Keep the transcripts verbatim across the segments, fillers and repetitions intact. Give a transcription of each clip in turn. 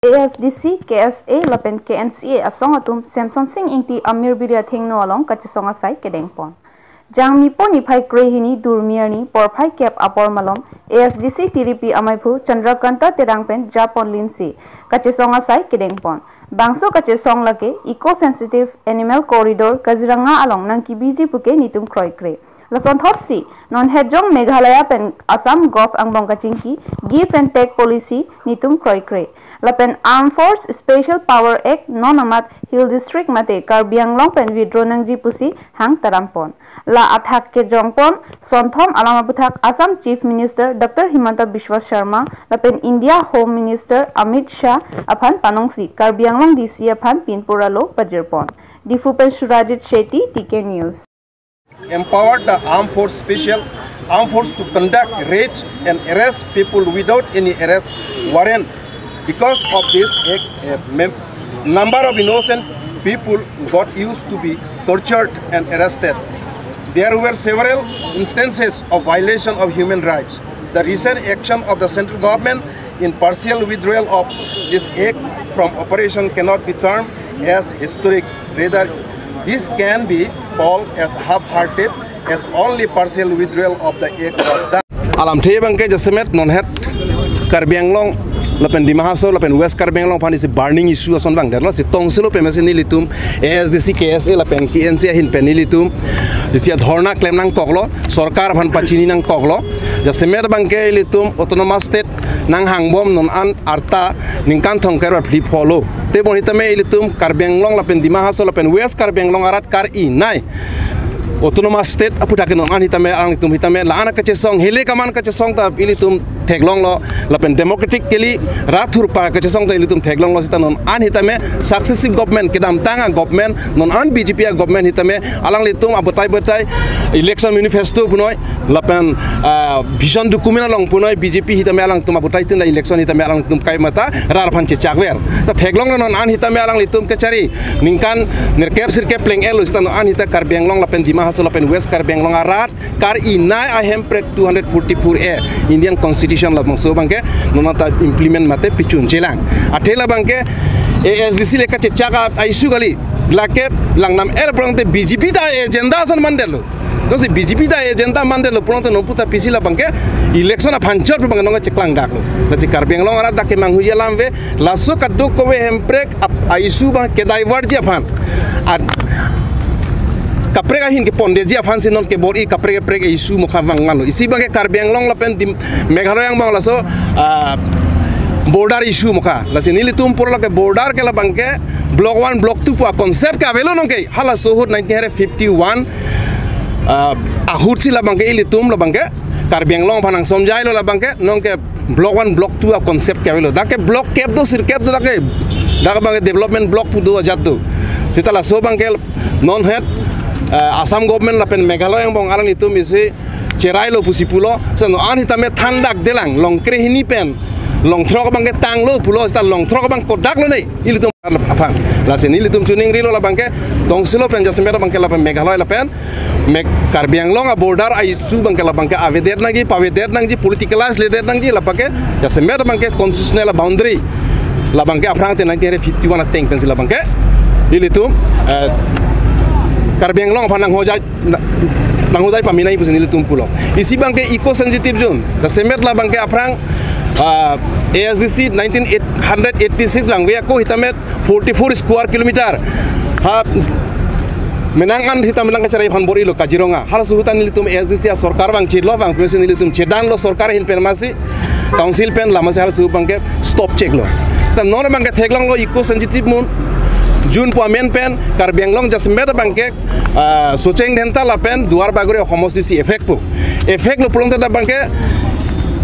A S D C, K S A lapen K N C A asong atum Semson Sing Ingti Amir Biri athengno along kachesong asai kedengpon. Jangmi po niphai krehini durmi arni porphai kep apor malom A S D C T D P amaiphu Chandrakanta Terang pen japon linsi kachesong asai kedengpon. Bangso kachesong lake Eco Sensitive Animal Corridor Kaziranga along nangkebiji puke nitum kroikre. Lasonthotsi non hejong Meghalaya pen Assam Govt angbong kachingki give and take policy nitum kroikre. Lapen Armed Force Special Power Act non amat Hill District mate Karbi Anglong pen withdraw nangji pusi hang tarampon. La athak kejongpon sonthom alam aputhak Assam Chief Minister Doctor Himanta Biswa Sarma lapen India Home Minister Amit Shah aphan panongsi Karbi Anglong D C aphan pinpur alo pajirpon. Diphu pen Surajit Shetty, T K News. Empowered the armed force special armed force to conduct raid and arrest people without any arrest warrant. Because of this act, a mem- number of innocent people got used to be tortured and arrested. There were several instances of violation of human rights. The recent action of the central government in partial withdrawal of this act from operation cannot be termed as historic. Rather, this can be called as half-hearted, as only partial withdrawal of the act was done. Alamthe abangke jasemet nonhet Karbi Anglong lapen Dima Hasao lapen West Karbi Anglong aphan isi burning issue ason vangdetlo, si tongsilo pemesi nelitum A S D C, K S A lapen K N C A ahin pen nelitum isi adhorna klem nangkoklo, sorkar aphan pachini nangkoklo. Jasemet abangke ilitum autonomous state nanghangbom non an arta ningkan thomkep ra phli pholo. Tebon hitame ilitum Karbi Anglong lapen Dima Hasao lapen West Karbi Anglong arat kar-inai autonomous state aputhak non an hitame alanglitum hitame la-an kachesong hele kaman kachesong ta ilitum theklonglo, lapen democratically rat thurpa kachesong ta ilitum theklonglo, seta non an hitame successive government kedamtang a-government non an B J P a-government hitame alanglitum abotai botai election manifesto punoi lapen, ah, vision document along punoi B J P hitame alangtum abotai tunda election hitame alangtum kaimata rat aphan chechakver. Ta theklonglo non an hitame alanglitum kachari ningkan nerkep sirkep pleng-et lo, seta non an hita Karbi Anglong lapen Dima Hasao lapen West Karbi Anglong arat kar-inai ahemprek two hundred forty-four A Indian Constitution labangso abangke non ta implement mate pichun chelang. Athe labangke A S D C le kachechak a-issue kali, lake langnam er pulote B J P ta agenda ason mandetlo. Tosi B J P ta agenda mandetlo pulote non puta pisi labangke election aphan chot abang non cheklang daklo. Lasi Karbi Anglong arat dak kemanghuji alam ave, laso kadokave hemprek ap- a-issue abang ke-divert ji aphan. At kaprek ahin kepondetji aphan si non kebor-i kaprek kaprek issue mokha vanglo. Isi abangke Karbi Anglong lapen Dim- Meghalaya angbong laso, ah, border issue mokha. Lasi nelitum pura lake border ke labangke block one, block two pu a-concept ke avelo nonke. Halaso ahut nineteen fifty-one, ah, ahut si labangke ilitum labangke Karbi Anglong aphan nangsomjailo labangke nonke block one, block two a-concept ke avelo. Dak ke block kep do, sirkep do dak ke. Dak abangke development block pu do ajat do. Seta laso abangke nonhet, eh, Assam government lapen Meghalaya angbong alanglitum isi cherailo pusi pulo. Seta non an hitame thandakdelang, long krehini pen long throk abangke tanglo pulo, seta long throk abang kodak lonei ilitum aphan. Lasi nelitum chuningrilo labangke tongsilo pen jasemet abangke lapen Meghalaya lapen Meg- Karbi Anglong a-border a-issue abangke labangke avedet nangji, pavedet nangji, politicalize ledet nangji, labangke jasemet abangke constitutional boundary labangke aphrang te nineteen fifty-one ateng pensi labangke ilitum, eh, Karbi Anglong aphan nanghojai, na- nanghojai paminai pusi nelitum pulo. Isi abangke eco sensitive zone, jasemet labangke aphrang, ah, A S D C nineteen eighty-six vangve ako hitame forty-four square kilometer. Ha, menang an hitam menang kachari aphan bor-ilo Kaziranga. Halaso ahut ta nelitum A S D C a-sorkar vangchelo, vangpesi nelitum chedanlo sorkar ahin pen masi, council pen lamasi halaso abangke stop cheklo. Seta non abangke theklonglo eco sensitive zone, zone pu amen pen Karbi Anglong jasemet abangke, ah, Socheng Dhenta lapen Duar Bagori homosti si effect pu. Effect lo pulote dak abangke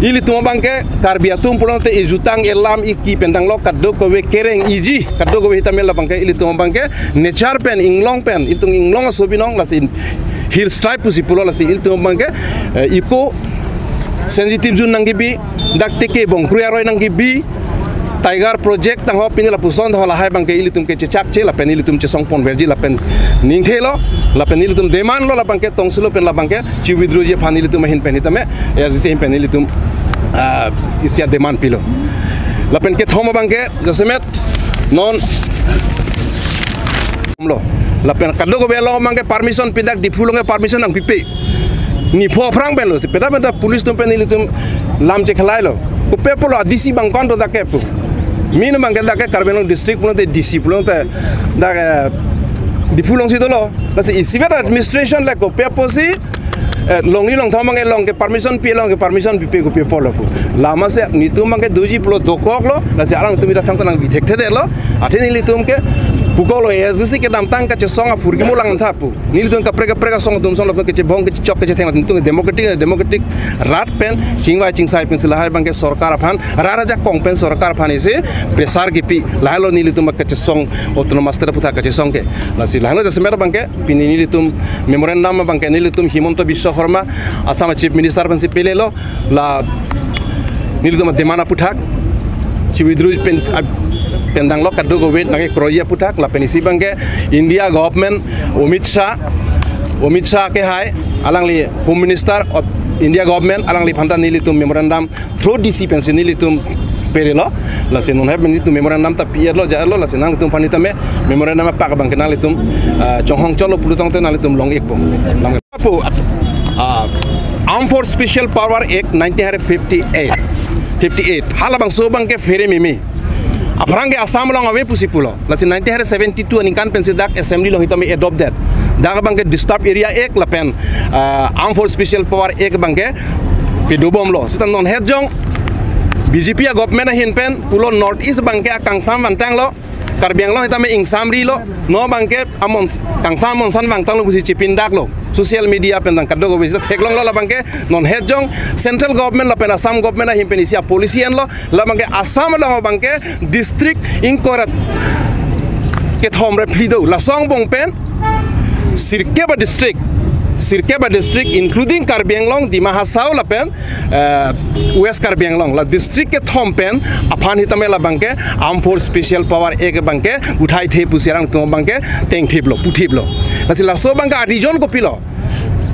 ilitum abangke Karbi atum pulote ejutang elam iki pen tanglo kadokave kereng iji, kadokave hitame labangke ilitum abangke nature pen inglong pen, ilitum inglong aso binong lasi hill tribe pusi pulo lasi ilitum abangke, eh, eco sensitive zone nangkebi, dak teke bongkrui aroi nangkebi, Tiger project tangho pini lapuson tangho lahai abangke ilitum ke chechakche lapen ilitum chesongponverji lapen ningthelo lapen ilitum demand lo labangke tongsilo pen labangke chi-withdrawji aphan ilitum ahin pen hitame A S D C ahin pen ilitum, ah, isi a-demand pilo. Lapen kethom abangke jasemet non lo. Lapen kadokave along abangke permission pidak, Diphu along ke permission nangpipe. Nipho aphrang pen lo, si peda peda police atum pen nelitum lam chekhalailo. Kopi apotlo, D C abang ko-an do dak ke pu. Min abangke dak ke Karbi Anglong district pulote D C pulote dak, eh, Diphu alongsi dolo. Lasi isivet administration le kopi apotsi, eh, longni longthom abangke along ke permission pi, along ke permission pipe, kopi apotlo pu. Lasi netum abangke doji pulo dokoklo, lasi alangtum ida sangta nangbi thekthedetlo. Athe nelitum ke pukoklo, A S D C kedamtang kachesong aphurkimo langtha pu. Nelitum kaprek kaprek asong atum song lapen kachebong kachechok kachetheng latum democratic, democratic rat pen chingvai chingsai pensi lahai abangke sorkar aphan, rat ajakong pen sorkar aphan isi pressure kipi, lahailo nelitum kachesong, autonomous state aputhak kachesong ke. Lasi lahailo jasemet abangke pini nelitum memorandum abangke nelitum Himanta Biswa Sarma, Assam Chief Minister pensi pelelo, la nelitum demand aputhak si withdraw pen, ap-, pen danglo, kadokave nangkekroiji aputhak. Lapen isi abangke India government, Amit Shah, Amit Shah ke hai, alangli Home Minister of India government, alangliphan ta nelitum memorandum through D C pensi nelitum pelelo. Lasi non hai nelitum memorandum ta pi-etlo, ja-etlo, lasi nangtum aphan tame memorandum apak abangke nanglitum, ah, chonghong cholo pulo tangte nanglitum long-ikpo. Long-ikpo. Apo, ah, Armed Force Special Power Act nineteen fifty-eight, fifty-eight. Halabangso abangke phere meme. Aphrang ke Assam along ave pusi pulo. Lasi nineteen seventy-two aningkan pensi dak assembly along hitame adopt det. Dak abangke Disturbed Area Act lapen, ah, Armed Force Special Power Act abangke pedobomlo. Seta non het jong B J P a government ahin pen pulo North East abangke akangsam vantanglo. Karbi Anglong hitame ingsamrilo, non abangke amon, kangsam amonsan vangtanglo pusi chipindaklo. Social media pen tang kadokave si theklonglo, labangke non het jong central government lapen Assam government ahin pen isi a-policy enlo, labangke Assam along abangke district ingkoi ra kethom ra phli do. Laso angbong pen sirkep a-district, sirkep a-district including Karbi Anglong, Dima Hasao lapen, eh, West Karbi Anglong, la district kethom pen aphan hitame labangke Armed Force Special Power Act abangke uthaithe pusi alangtum abangke tengthiplo, puthiplo. Lasi laso abangke a-reason kopilo?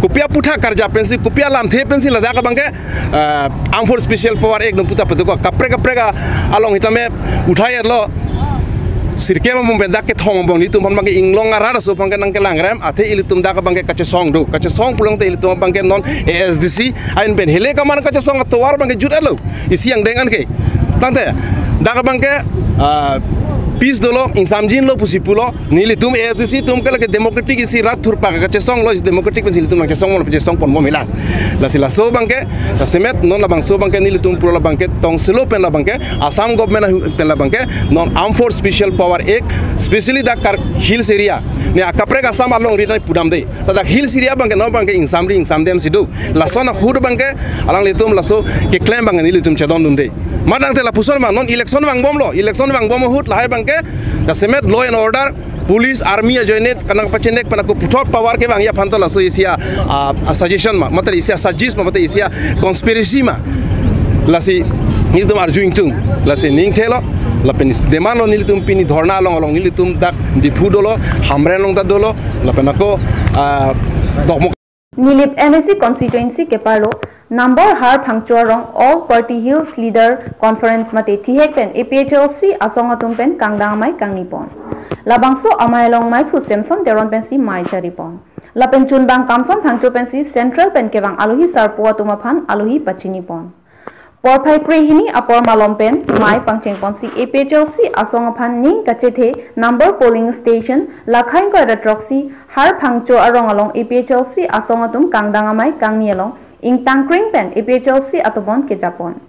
Kopi aputhak karja pensi, kopi alamthe pensi ladak abangke, eh, Armed Force Special Power Act nangputa petuko kaprek kaprek along hitame uthai-etlo. Sirkep angbong pen dak kethom angbong nelitum aphan abangke inglong arat aso aphan ke nangkelangrem, athe ilitum dak abangke kachesong do. Kachesong pulote ilitum abangke non A S D C ahin pen hele kaman kachesong atovar abangke jut-etlo. Isi angdeng anke. Tangte dak abangke, ah, peace dolo, ingsamjinlo pusi pulo. Nelitum A S D C atum ke lake democratic isi rat thurpak kachesonglo, isi democratic pensi ilitum nangchesong, chesongponbom hilang. Lasi laso abangke, jasemet non labangso abangke nelitum pulo labangke tongselo pen labangke Assam government ahin pen labangke non Armed Force Special Power Act, specially dak Kar Hills area, ne akaprek Assam alongri nai pudamde. Ta dak Hills area abangke non abangke ingsamri ingsamdemsi do. Lason ahut abangke alanglitum laso keklem abangke nelitum chedondunde. Matangte lapuson ma non election vangbomlo, election vangbom ahut lahai abangke jasemet law and order, police, army ajoine kanang pachenek pen ako puthot power kevangji aphan ta laso isi a, a, a-suggestion ma, mate isi a-suggest ma, mate isi a-conspiracy ma. Lasi nelitum arju ingtung. Lasi ning thelo, lapen isi demand lo nelitum pini dhorna along along nelitum dak Diphu dolo, Hamren along ta dolo, lapen ako, ah, Dokmoka. Nilip M A C constituency keparlo number Har Phangcho arong All Party Hills Leader Conference mate thihek pen A P H L C asong atum pen kangdang amei kangnipon. Labangso amei along meiphu Samson Teron pensi mei charipon. Lapen chunbang Kamson Phangcho pensi central pen kevang alohi sarpo atum aphan alohi pachinipon. Porphai krehini apor malom pen mei pangchengponsi A P H L C asong aphan ning kachethe number polling station lakhai ingkoi ra throksi Har Phangcho arong along A P H L C asong atum kangdang amei kangni along ingtangkring pen A P H L C atobon kejapon.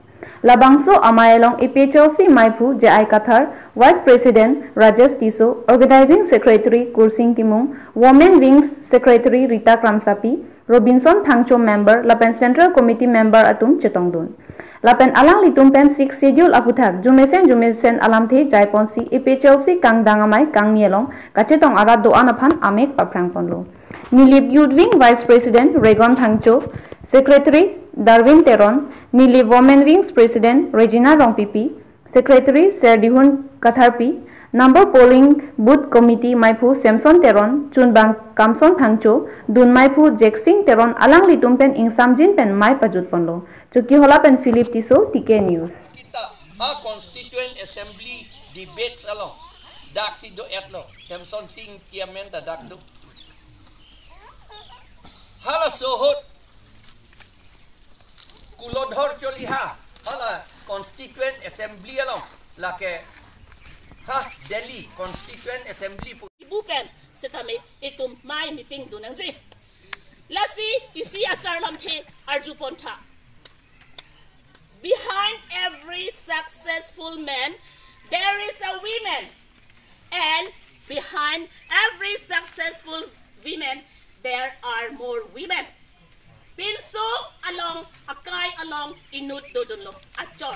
Labangso amei along A P H L C meiphu J I Kathar, Vice President Rajesh Tisso, Organizing Secretary Kursing Timung, Women Wings Secretary Rita Kramsapi, Robinson Phangcho member lapen Central Committee member atum chetongdun. Lapen alanglitum pen Sixth Schedule aphuthak jumesen jumesen alamthe jaiponsi A P H L C kangdang amei kangni along kachetong arat do-an aphan amek paphrangponlo. Nilip Youth Wing Vice President Regon Phangcho, Secretary Darwin Teron, Nilip Women Wings President Regina Rongpipi, Secretary Serdihun Katharpi, Number Polling Booth Committee meiphu Samson Teron, chunbang Kamson Phangcho, dun meiphu Jeksing Teron alanglitum pen ingsamjin pen mei pajutponlo. Chokihola pen Philip Tisso, T K News. Ha Constituent Assembly debates along dak si do-etlo, Semson Sing Ingti amen ta dak do. Halaso ahut Kulodhar Choliha, hala Constituent Assembly along, lake ha Delhi Constituent Assembly pu- ibu pen setame itum mai meeting dun nangji. Lasi isi asar lamthe arjupon tha. Behind every successful man, there is a woman. And behind every successful woman, there are more women. Pinso along, akai along inut dodunlo, achor.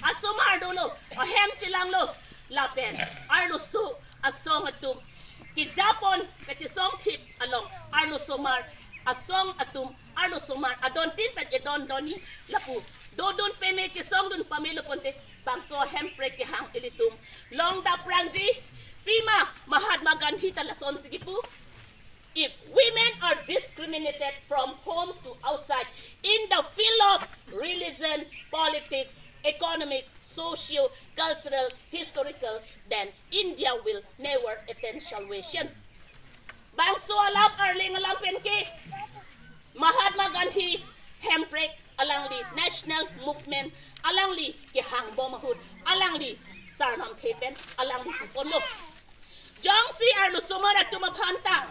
Asomar dolo, ahem chelanglo, lapen arloso asong atum kejapon kachesongthip along, arlosomar asong atum, arlosomar adontin pen edon doni lapu dodun peme chesongdun pamelo ponte bangso ahemprek kehang ilitum long daprangji. Pima Mahatma Gandhi ta lasonsi kipu, "If women are discriminated from home to outside in the field of religion, politics, economics, socio-cultural, historical, then India will never attain salvation." Bangso alam arleng alam pen ke Mahatma Gandhi hemprek, alangli national movement, alangli kehang bom ahut, alangli sar lamthe pen alangli puponlo. Jongsi arlosomar atum aphan ta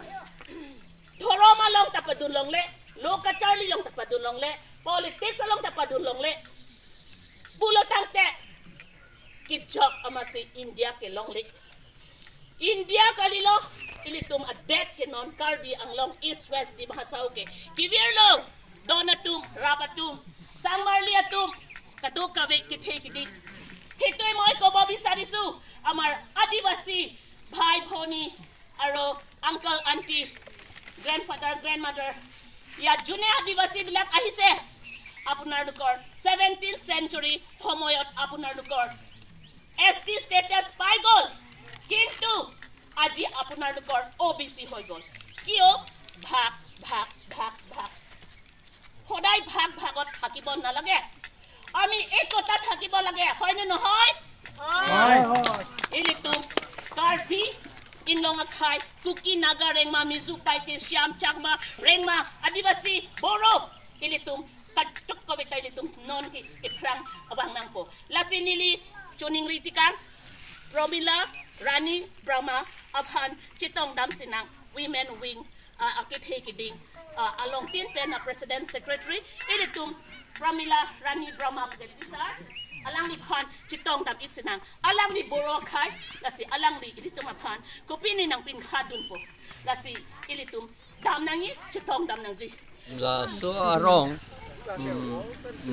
dhorom along ta padun longle, lo kacharli along ta padun longle, politics along ta padun longle pulo tangte, kejok amatsi India ke longle. India kalilo, ilitum adet ke non Karbi Anglong East West Dima Hasao ke kevirlo, don atum, rap atum, sangmarli atum, kadokave kethe kidi. Hitoi moi kobo bisarisu, আমাৰ আদিবাসী ভাই ভনী আৰু uncle, aunty, grandfather, grandmother, ইয়াত যোনে আদিবাসী বিলাক আহিছে, আপোনালোকৰ seventeenth century সময়ত আপোনালোকৰ এছ টি ষ্টেটাছ পাই গ'ল, কিন্তু আজি আপোনালোকৰ অ' বি চি হৈ গ'ল। কিয়? ভাগ, ভাগ, ভাগ, ভাগ। সদায় ভাগ ভাগত থাকিব নালাগে, আমি একতা থাকিব লাগে, হয়নে নহয়? হয়। Ilitum Karbi Anglong akhai, Kuki, Naga, Rengma, Mizo, Paite, Siam, Chakma, Rengma, Adivasi, Boro, ilitum kadokave ta ilitum non ke iphrang abang nangpo. Lasi neli choningri tikang, Pramila Rani Brahma aphan chetongdam sinang, women wing, ah, akethe keding, ah, alongtin pen a president secretary, ilitum Pramila Rani Brahma pu ke sir, alangliphan chetongdam ik sinang, alangli Boro akhai, lasi alangli ilitum aphan kopine nangpinkhadunpo, lasi ilitum dam nangji, chetongdam nangji. Laso arong, mm,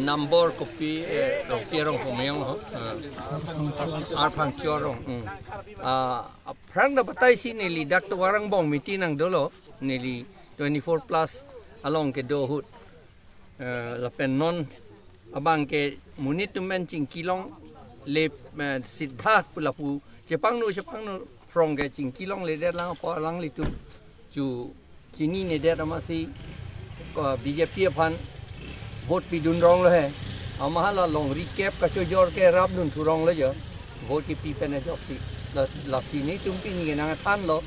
number kopi, eh, Rongpi arong Pumeyong ho, eh, Arphangcho arong, mm. Ah, aphrang ta bataisi, neli dak tovar angbong meeting nangdolo, neli twenty-four plus along kedo ahut. Eh, lapen non abang ke monit atum pen chingki longle, eh, Siddharth pu lapu chepangno chepangno phrong ke chingki longledet lang, apot alanglitum chu chininedet amatsi, ko B J P aphan vote pidun ronglo he. Amat hala longri kep kachojor ke rapdun thu ronglo jo. Vote kepi pen ajoksi. La, lasi netum pini ke nangthanlo.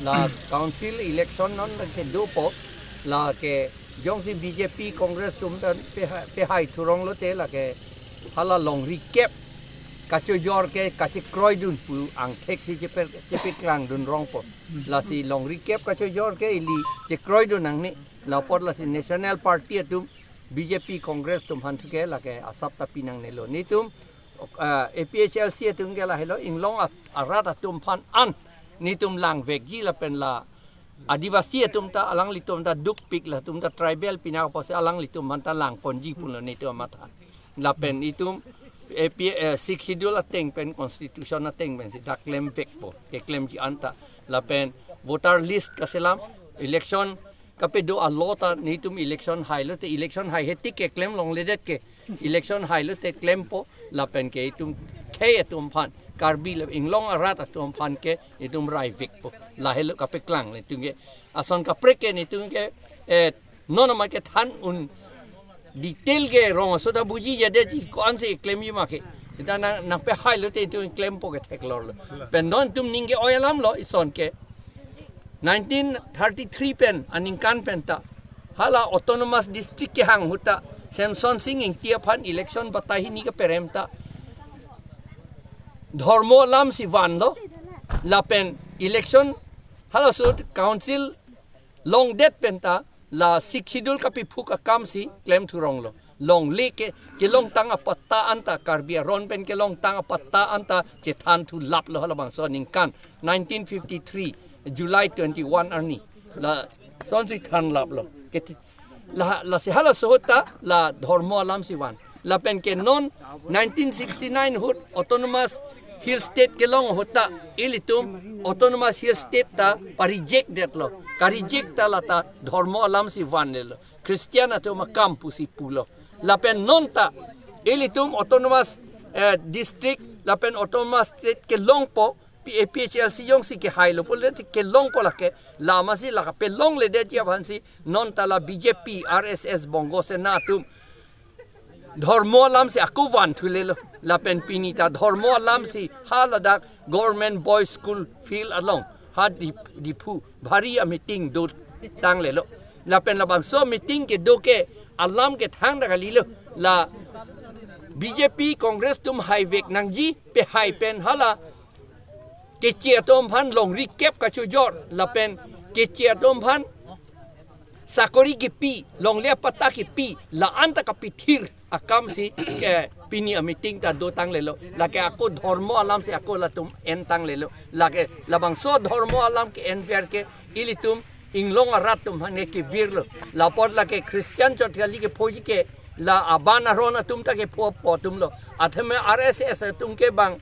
La council election non la ke dopo. La ke jongsi B J P Congress atum pen pehai, pehai thu ronglote, la ke hala longri kep kachojor ke kachekroidun pu angthek si chepe, chepeklangdun rongpo. Lasi longri kep kachojor ke ili chekroidun nangne. La apot lasi National Party atum, B J P, Congress atum aphan thu ke la ke asap ta pi nangnelo. Netum, ah, A P H L C atum ke lahelo, Inglong at-, arat atum aphan an netum langvekji lapen la Adivasi atum ta, alanglitum ta dukpik, latum ta tribal pinang apotsi alanglitum aphan ta langponji pulo netum amatha. Lapen itum A P, eh, Sixth Schedule ateng pen, Constitution ateng pensi dak klemvekpo, keklemji anta. Lapen voter list kaselam, election kapedo a law ta netum election hailote, election hai he tik keklem longledet ke, election hailote klempo, lapen ke itum khei atum aphan, Karbi le Inglong arat atum aphan ke itum raivekpo. Lahelo kapeklang netum ke. Ason kaprek ke netum ke, eh, non amat kethan un detail ke rong aso ta bujijadetji, ko-ansi klemji ma ke. Ita nang nangpehai lote itum klempo ke theklor lo. Pen non itum ning ke-oi alam lo ison ke. Nineteen thirty-three pen aningkan pen ta hala autonomous district kehang ahut ta Semson Sing Ingti aphan election batai hini keperem ta dhormo alam si vanlo. Lapen election halaso council longdet pen ta la Sixth Schedule kapiphuk akam si klemthurong lo. Longle ke kelongtang apatta anta, Karbi aron pen kelongtang apatta anta chethanthulap lo halabangso aningkan nineteen fifty-three July twenty-one arni. Lasonsi thanlap lo. Ke la, lasi halaso ahut ta la dhormo alam si van. Lapen ke non nineteen sixty-nine ahut Autonomous Hill State kelong ahut ta ilitum Autonomous Hill State ta pa-reject detlo. Ka-reject ta la ta dhormo alam si vanlelo. Christian atum akam pusi pulo. Lapen non ta ilitum Autonomous, eh, District lapen Autonomous State kelongpo, P-, A P H L C jongsi kehailo pulote kelongpo lake. Lama si la kapelongledetji aphan si non ta la B J P, R S S, Bongo Sena atum dhormo alam si ako vanthulelo. Lapen pini ta dhormo alam si ha ladak Government Boys School field along ha Dip-, Diphu bhari a-meeting dotanglelo. Lapen labangso meeting kedo ke alam ke thangta kalilo. La B J P Congress atum haivek nangji, pehai pen hala Keche atum aphan longri kep kachojor lapen Keche atum aphan sakori kipi, longle apatta kipi, la-an ta kapithir akam si ke pini a-meeting ta dotanglelo. Lake ako dhormo alam si ako latum entanglelo. Lake labangso dhormo alam ke-enver ke ilitum inglong arat atum aphan ke kevirlo. Lapot lake Christian chot kali kephoji ke la aban aron atum ta kephopo atumlo. Athema R S S atum ke bang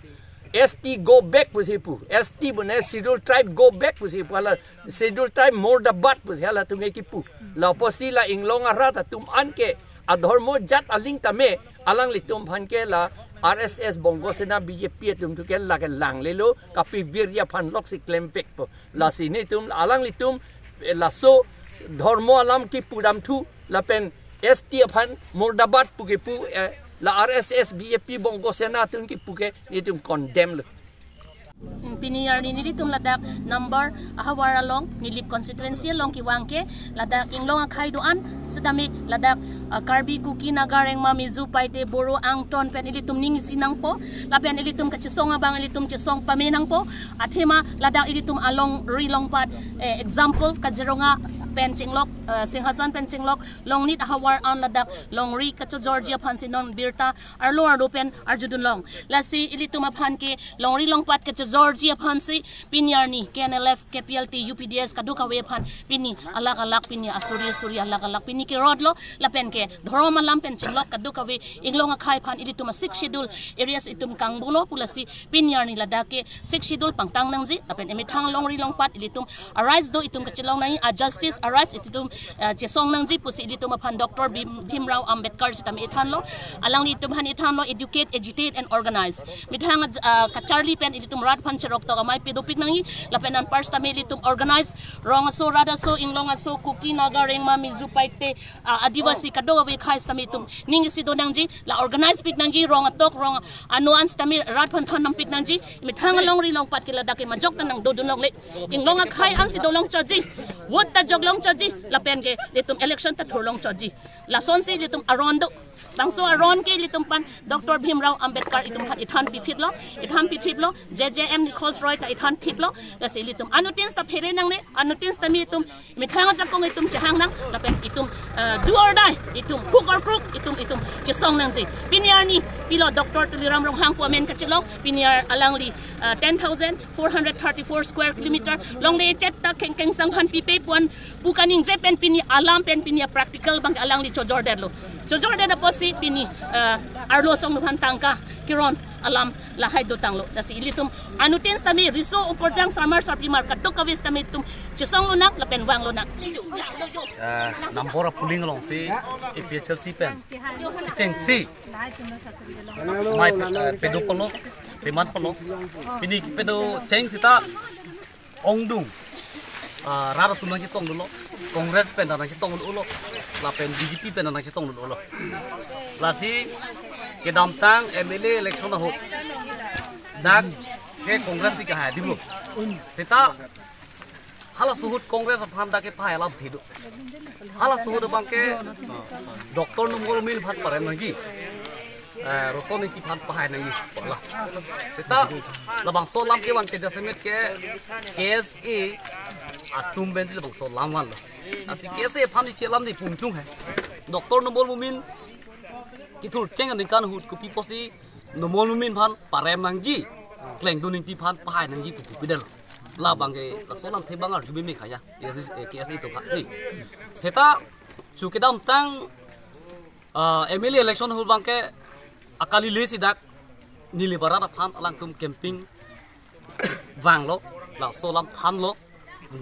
S T go back pusi pu. S T bune Schedule Tribe go back pusi pu. Hala Schedule Tribe murdabad pusi halatum ke kipu. Lapusi la inglong arat atum an ke adhormo jat aling tame alanglitum aphan ke la R S S, Bongo Sena, B J P atum thu ke lake langlelo, kapivirji aphan lok si klemvekpo. Lasi netum alanglitum, eh, laso dhormo alam kipu damthu lapen S T aphan murdabad pu kipu, eh, la R S S, B J P, Bongo Sena atum kipu ke netum condemn lo. Pini arni nelitum ladak Nambor ahavar along, Nilip constituency along kevang ke ladak inglong akhei do-an setame ladak, ah, Karbi, Kuki, Naga, Rengma, Mizo, Paite, Boro, Angton pen ilitum ning isi nangpo, lapen ilitum kachesong abang ilitum chesong pame nangpo. Athema ladak ilitum alongri longpat, eh, example Kaziranga pen chenglok, eh, Singhason pen chenglok, Longnit ahavar an ladak longri kachojorji aphan si non birta arlo arlo pen arjudun long. Lasi ilitum aphan ke longri longpat kachojorji aphan si pini arni K N L F, K P L T, U P D S kadokave aphan pini alak alak, pini asuri asuri alak alak pini kerodlo, lapen ke dhorom alam pen chenglok kadokave inglong akhei aphan ilitum a-Sixth Schedule areas itum kangbolo pu lasi pini arni ladak ke Sixth Schedule pangtang nangji, lapen emethang longri longpat ilitum a-rights do itum kachelong nangji, a-justice a-rights itum, eh, chesong nangji pusi ilitum aphan Doctor Bhim-, Bhimrao Ambedkar sitame ethanlo. Alanglitum aphan ethanlo, educate, agitate and organize. Methang, eh, kacharli pen ilitum rat aphan cheroktok amei pedopik nangji, lapen anpar sitame ilitum organize, rong aso, rat aso, inglong aso, Kuki, Naga, Rengma, Mizo, Paite, ah, Adivasi kadokave akhei sitame itum ning isi do nangji, la organize pik nangji, rong atok, rong ano an sitame rat aphan than nampik nangji. Methang alongri longpat ke ladak ke majok ta nangdodun longle. Inglong akhei an si dolong chotji, vote ta joklong chotji, lapen ke ilitum election ta thurlong chotji. Lasonsi ilitum aron do. Bangso aron ke ilitum aphan Doctor Bhimrao Ambedkar itum aphan ethan piphitlo, ethan pithiplo, J J M Nichols Roy ta ethan thiplo. Lasi ilitum anuttin ta phere nangne, anuttin tame itum methang ajakong itum chehang nang, lapen itum, eh, do or die, itum hook or crook, itum, itum chesong nangji. Pini arni pilo Doctor Tuliram Ronghang pu amen kachelong, pini ar alangli, eh, ten thousand four hundred thirty-four square kilometer longle chet ta keng kengsang aphan pipe pu an pu kaningje pen pini alam pen pini a-practical abang alangli chojordetlo. Chojordet apotsi pini, eh, arlo asong aphan tangka keron alam lahai dotanglo. Lasi ilitum anuttin tame riso uporjang samar sarpimar kadokave tame itum chesong lonang lapen vang lonang. Eh, Nambor a-polling alongsi A P H L C pen kechengsi amei pe-, eh, pedo pulo, peman pulo. Pini pedo cheng seta ongdung, ah, rat atum nangchetong dolo, Congress pen ta nangchetong dolo, lapen B J P pen ta nangchetong dolo. Lasi Kedamtang M L A election ahut dak ke Congress si kahai dibu. Seta halaso ahut Congress aphan dak kepahai alam thi do. Halaso ahut abang ke Doctor Numal Momin aphan parem nangji. Eh, Roton Engti aphan pahai nangji. Wala. Seta labangso alam kevan ke jasemet ke K S A atum pensi labangso alam vanlo. Lasi K S A aphan isi alam ne pu ingtung he. Doctor Numal Momin kethur cheng aningkan ahut kopi pusi Numal Momin aphan parem nangji, Klengdun Engti aphan pahai nangji pu pu pidel. Labang ke laso alamthe abang arju meme khaya. K S A atum aphan ni. Seta chu kedamtang, ah, M L A election ahut abang ke akali le si dak Nilip arat aphan alangtum campaign vanglo, laso alam thanlo,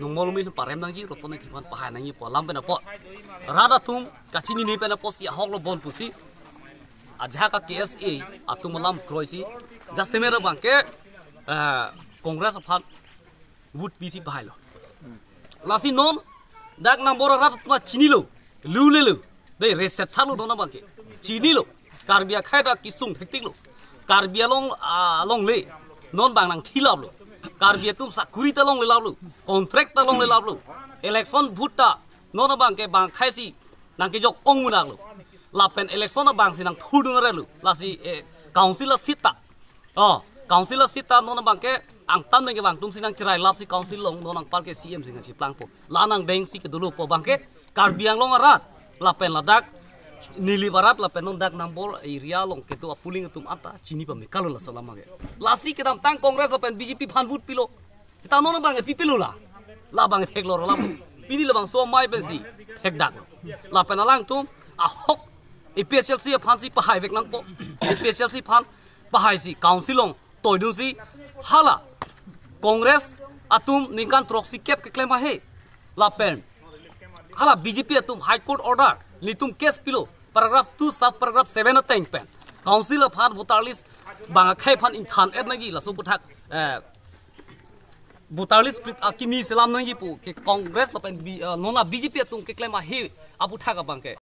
Numal Momin parem nangji, Roton Engti aphan pahai nangji pu alam pen apot rat atum kachinine pen apotsi ahok lo bon pusi ajahak a K S A atum alam kroisi jasemet abang ke, eh, Congress aphan vote pisi pahailo. Lasi non dak nambor arat aphan chinilo, lu lelo, dei reset salo non abang ke chinilo. Karbi akhei dak kesung thektik lo. Karbi Anglong, ah, alongle non abang nangthilaplo. Karbi atum sakuri ta longlelaplo, contract ta longlelaplo. Election vote ta non abang ke bang akhei si nangkejok ong munak lo. Lapen election abang si nangthurdun arelo. Lasi, eh, council a seat ta, oh, council a seat ta non abang ke angtan abang ke bang atum si nangcherai lap si council along non anpar ke C M si nangcheplangpo. La nangdeng si kedolo pu abang ke Karbi Anglong arat lapen ladak Nilip arat lapen non dak nambor area along kedo a polling atum anta chini pame kalo laso alam abang ke. Lasi kedamtang Congress lapen B J P aphan vote pilo. Seta non abang ke pipilo la. Labang ke theklo ro la. Pini labangso amei pensi thekdaklo. Lapen alangtum ahok A P H L C aphan si pahai vek nangpo. A P H L C aphan pahai si council along toidun si hala Congress atum ningkan throksi kep keklem ahe. Lapen hala B J P atum High Court order nelitum case pilo paragraph two sub paragraph seven ateng pen council aphan voter list bang akhei aphan ingthan-et nangji laso aphuthak, eh, voter list prep akimi selam nangji pu ke Congress lapen B-, eh, non a B J P atum keklem ahe aphuthak abang ke